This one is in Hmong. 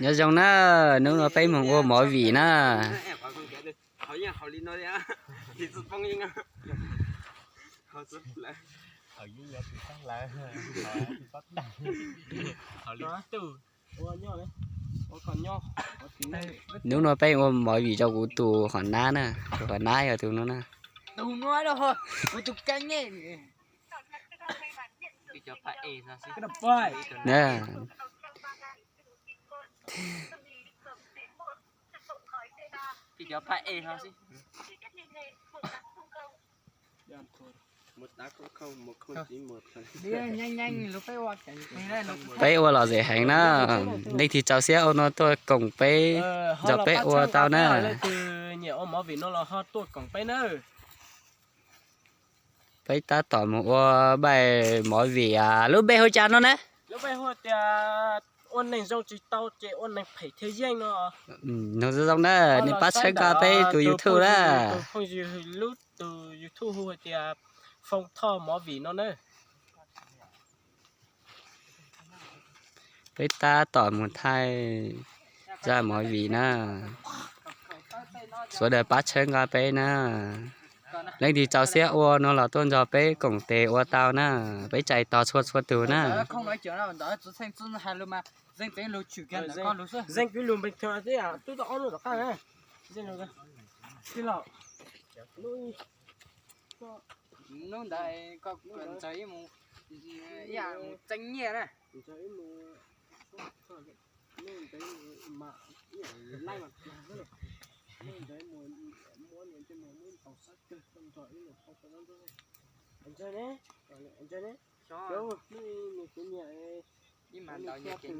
Nyob zoo na, hnub no peb mus ua movie na. Hnub no peb ua movie rau kuv tus qhov nab na, tus qhov nab yog tus no na. Peb ua lom zem heev na, leej twg txaus siab ua no tuaj koom peb, nrog peb ua tau na. Peb tab tom mus ua npaij movie, lub npe hu cas no na? Nug zoo zoo na, nej pab tshawb nqa peb tus YouTube na. Lub tus YouTube hu hais tias Foo Thoj Movie no na. Peb tab tom mus thaij zaj movie na. Sawv daws pab tshawb nqa peb na. Leej twg txaus siab ua no los tuaj nrog peb koom tes ua tau na. Peb txais tos txhua txhua tus na. Hnub ntawd koj ntxawg ib mus, ib yam mus txeeb nyiaj na. Ib mas ntawd nyiaj ces